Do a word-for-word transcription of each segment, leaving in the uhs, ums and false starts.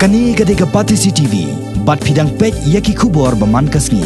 Kane ka dei ka Batesi T V, bad phi dang peit ïa ki khubor ba man ka sngi.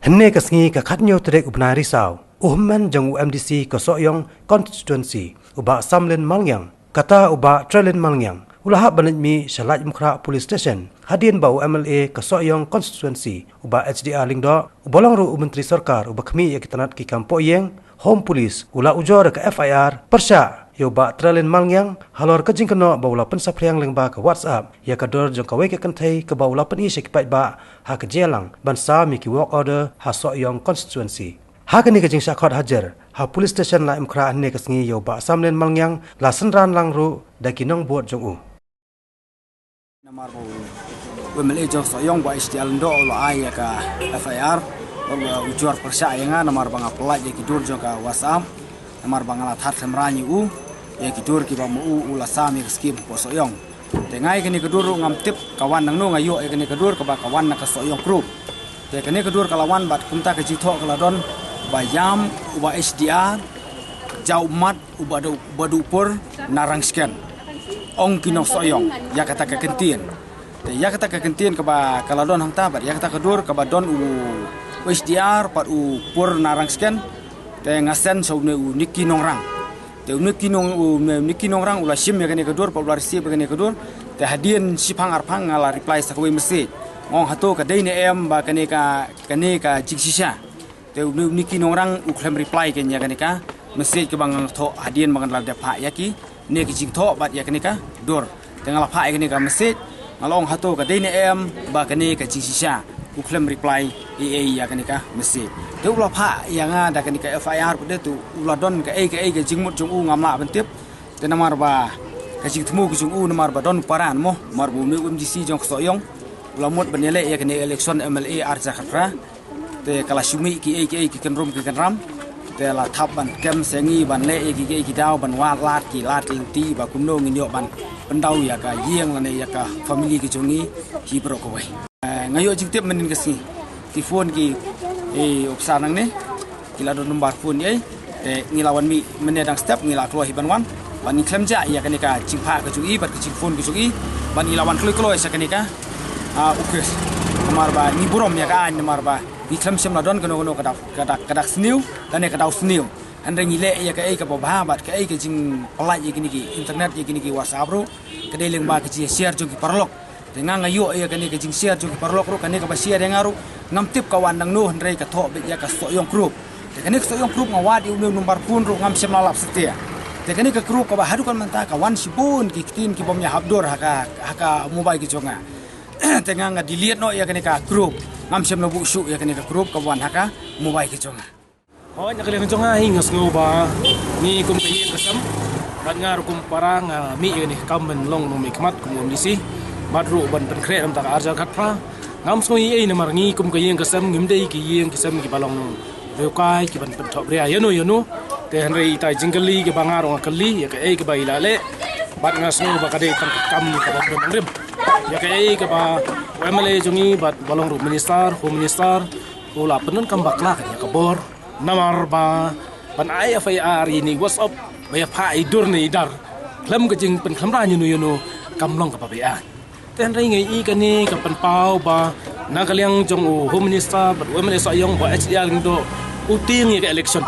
Hynne ka sngi ka khatñiew tarik u bnai Risaw, u hynmen jong u M D C ka Sohiong Constituency, u Bah Samlin Malngiang, kata u Bah Trelin Malngiang, u la hap ban leit mih sha Laitumkhrah Police Station, hadien ba u M L A ka Sohiong Constituency, u Bah H D R Lyngdoh, uba long ruh u Myntri Sorkar uba khmih ïa ki tnat ki kam pohïing, Home Police, u la ujor ka F I R pyrshah ïa u Bah Trelin Malngiang halor ka jingkynnoh ba u la pynsaphriang lyngba ka WhatsApp ïa ka dur jong kawei ka kynthei kaba u la pyni sha ki paidbah ha ka jingïalang ban sam ïa ki work order ha Sohiong Constituency. Ha kane ka jingshah khot hajar ha Police Station Laitumkhrah hynne ka sngi, ïa u Bah Samlin Malngiang la synran lang ruh da ki nongbud jong u. Namar ba u M L A jong Sohiong, Bah H D R Lyngdoh, u la ai ïa ka F I R, u la ujor pyrshah ïa nga namar ba nga pyllait ïa ki dur jong ka WhatsApp, namar ba nga la thad khlem rang ïa u ïa ki dur kiba ma u u la sam ïa ka skim hapoh Sohiong. Te nga ïa kane ka dur ruh ngam tip ka wan nangno, nga ïoh ïa kane ka dur kaba ka wan na ka Sohiong group. Te kane ka dur ka la wan bad kumta ka jingthoh ka la don ba ïam u Bah H D R, jaw mat u Bah Du, Bah Du Pur na Rangshken, ong ki nong Sohiong ïa kata ka kyntien. Te ïa kata ka kyntien kaba ka la don hangta bad ïa kata ka dur kaba don u, u H D R bad u Pur na Rangshken. Te nga send sha une u Nicky Nongrang. Te une u Nicky Nong, une u Nicky Nongrang u la shim ïa kane ka dur bad u la receive ïa kane ka dur. Te hadien shiphang arphang nga la reply sa kawei message, nga ong hato ka dei ne em ba kane ka, kane ka jingshisha. Te une u Nicky Nongrang u khlem reply kein ïa kane ka message kaba nga thoh hadien ba nga la dep phah ïa kine ki jingthoh bad ïa kane ka dur. Te nga la phah ïa kane ka message, nga la ong hato ka dei ne em ba kane ka jingshisha. U khlem reply ei ei ïa kane ka message. Te u la phah ïa nga da kane ka F I R pat, te u la don kaei kaei ka jingmut jong u ngam lah ban tip. Te namar ba ka jingthmu ka jong u namar ba don u para mo, namar ba une u M D C jong ka Sohiong u la mut ban ïaleh ïa kane election M L A ar hajar khatphra. Te ka la shu mih kiei kiei ki kynrum ki kynram. Te la thap ban kem sha ngi ban leh ïa kiei kiei ki daw ban wad lad ki lad ki lynti ba kumno ngin ïoh ban pyndaw ïa ka ïing lane ïa ka family ka jong ngi hi baroh kawei. Eh, nga ïoh jingtip mynnin ka sngi, ki phone ki, eh, u pisa nangne ki la don number phone ei. Te ngi la wan mih mynne dang step, ngi la kloi hi ban wan, ban ngi khlem jah ïa kane ka jingphah ka jong i bad ka jingphone ka jong i, ban ngi la wan kloi kloi sha kane ka, ah, office. Namar ba ngi burom ïa ka aiñ, namar ba ngi khlem shym la don kano kano ka dak, ka dak, ka dak sniew lane ka daw sniew. Hynrei ngi leh ïa kaei kaba bha bad kaei ka jingpyllait ïa kine ki internet, ïa kine ki WhatsApp ruh ka dei lyngba ka jingshare jong ki paralok. Te nga nga ïoh ïa kane ka jingshare jong ki paralok ruh, kane kaba share ïa nga ruh ngam tip ka wan nangno, hynrei ka thoh beit ïa ka Sohiong group. Te kane ka Sohiong group nga wad ïa une u number phone ruh ngam shym la lap satia. Te kane ka group kaba haduh kan mynta ka wan shibun ki ktien ki bym ïa hap dur ha ka, ha ka mobile ki jong nga. Te nga nga delete noh ïa kane ka group, ngam shym la buh shuh ïa kane ka group kaba wan ha ka mobile ki jong nga. Hooid, na ka liang jong nga hi nga sngew ba ngi kum ka ïing ka sem bad nga ruh kum para nga mih ïa kane ka kam ban long nongmihkhmat kum u M D C bad ruh ban pynkhreh na ka bynta ka ar hajar khatphra. Ngam sngew ei ei namar ngi kum ka ïing ka sem ngim dei ki ïing ki sem kiba long riewkai ki ban pynthohbria ïano ïano. Te hynrei ita i jingkylli kaba nga ruh nga kylli ïa kaei kaba i la leh bad nga sngew ba ka dei tang ka kam kaba bym rim. Ïa kaei kaba u M L A jong ngi bad ba long ruh minister, home minister, u la pyndonkam bakla ïa ka bor. Namar ba ban ai F I R ïa ine i WhatsApp ba ïa phah i dur ne i dar khlem ka jingpynkhlem ra ïano ïano kam long kaba bha. Te hynrei nga i kane ka pynpaw ba na ka liang jong u Home Minister bad u M L A Sohiong, Bah H D R Lyngdoh, u tieng ïa ka election.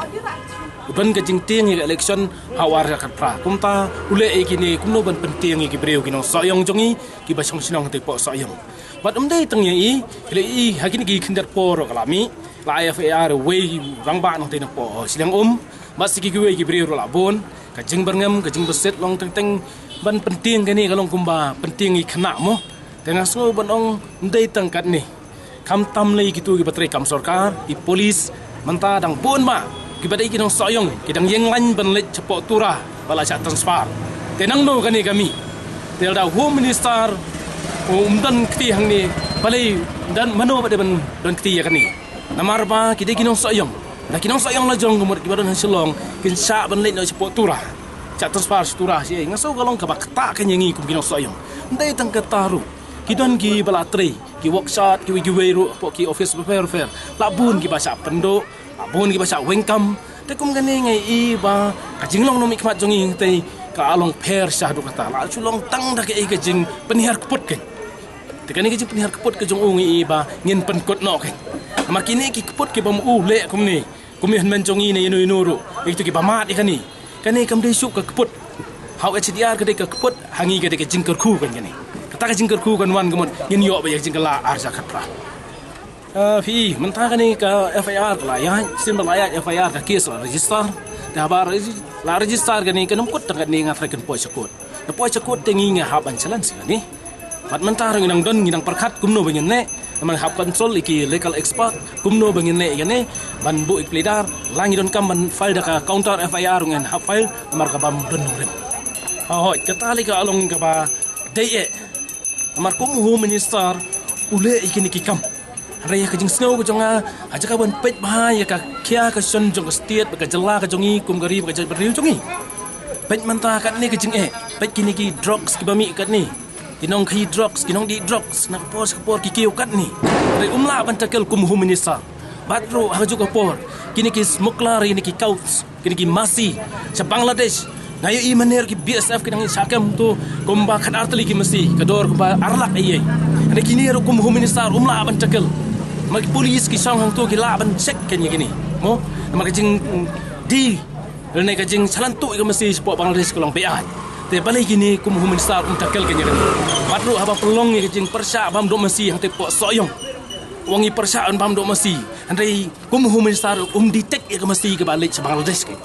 U don ka jingtieng ïa ka election ha u ar hajar khatphra. Kumta u leh ïa kine kumno ban pyntieng ïa ki briew ki nong Sohiong jong ngi kiba shong shnong hangtei hapoh Sohiong. Bad ym dei tang ïa i, ki leh i ha kine ki khyndiat por ka la mih, la ai F I R wei rangbah nangtei napoh Shillong Um, bad sa ki kiwei ki briew ruh la bun, ka jingbyrngem, ka jingbyssit long teng teng, ban pyntieng kane ka long kumba pyntieng i khynnah mo. Te nga sngew ban ong ym dei tang katne. Khamtam lei kito kiba trei kam sorkar, i police, mynta dang bun bha kiba dei ki nong Sohiong, ki dang ïeng lain ban leit shapoh Tura, ba la shah transfer. Te nangno kane ka mih? Te lada u Home Minister um don kti hangne, balei don mano ba dei ban don kti ïa kane? Namar ba ki dei ki nong Sohiong. Da ki nong Sohiong la jong ka mut kiba don ha Shillong kin shah ban leit noh shapoh Tura. Shah transfer sha Tura shi, nga sngew ka long kaba ktah ka ïa ngi kum ki nong Sohiong. Ym dei tang kata ruh, ki don kiba la trei, ki workshop, kiwei kiwei ruh hapoh ki office bapher bapher. La bun kiba shah pynduh, la bun kiba shah weng kam. Te kum kane nga i ba ka jinglong nongmihkhmat jong ngi hangtei Ka long pher sha haduh katta, la shu long tang da kaei ka jingpynhiar kput kein. Te kane ka jingpynhiar kput ka jong u ngi i ba ngin pynkut noh kein. Namar kine ki kput ki bym u leh kumne, kum i hynmen jong ngi ne ïa no ïa no ruh, ïa kito kiba mad ïa kane. Kane kam dei shuh ka kput. Ha u H D R ka dei ka kput, ha ngi ka dei ka jingkyrkhu kein kane. Kata ka jingkyrkhu kan wan ka mut ngin ïoh ba ïa ka jingkylla ar hajar khatphra. Ah, phi, mynta kane ka F I R ka la ïaid, shisien ba la ïaid F I R ka case la register. Te haba regi-, la register kane, kan ym kut tang katne, nga tharai kan poi sha court. Te poi sha court te ngi ngi hap ban challenge ïa kane. Bad mynta ruh ngi nang don, ngi nang pyrkhat kumno ba ngin leh. Namar hap consult ïa ki legal expert kumno ba ngin leh ïa kane, ban buh ïa ki pleader. La ngi donkam ban file da ka counter F I R ruh ngin hap file, namar ka bym don nongrim. Hooid, kata lei ka long kaba dei eh. Namar kum u Home Minister u leh ïa kine ki kam. Hynrei ïa ka jingsngew ka jong nga, ha jaka ban peit bha ïa ka khia ka shon jong ka state bad ka jylla ka jong ngi, kum ka ri bad ka jaitbynriew jong ngi, peit mynta katne ka jingeh, peit kine ki drugs kiba mih katne, ki nongkhaïi drugs, ki nongdih drugs, na ka por sha ka por ki kiew katne. Hynrei um lah ban tackle kum u Home Minister. Bad ruh ha kajuh ka por, kine ki smuggler, kine ki scouts, kine ki masi sha Bangladesh, nga ïohi mynne ki B S F ki dang shah kem tu kumba khatar tylli ki masi, ka dor kumba ar lak eiei. Hynrei kine ruh kum u Home Minister um lah ban tackle. Namar ki police ki shong hangtu ki lah ban check kein ïa kine. Mo, namar ka jingdih lane ka jingsalan tuh ïa ka masi shapoh Bangladesh ka long beaiñ. Te balei kine kum u Home Minister um tackle kein ïa kane. Bad ruh haba pynlong ïa ka jingpyrshah bam duh masi hangtei hapoh Sohiong, u ong ngi pyrshah ban bam duh masi. Hynrei kum u Home Minister um detect ïa ka masi kaba leit sha Bangladesh kein.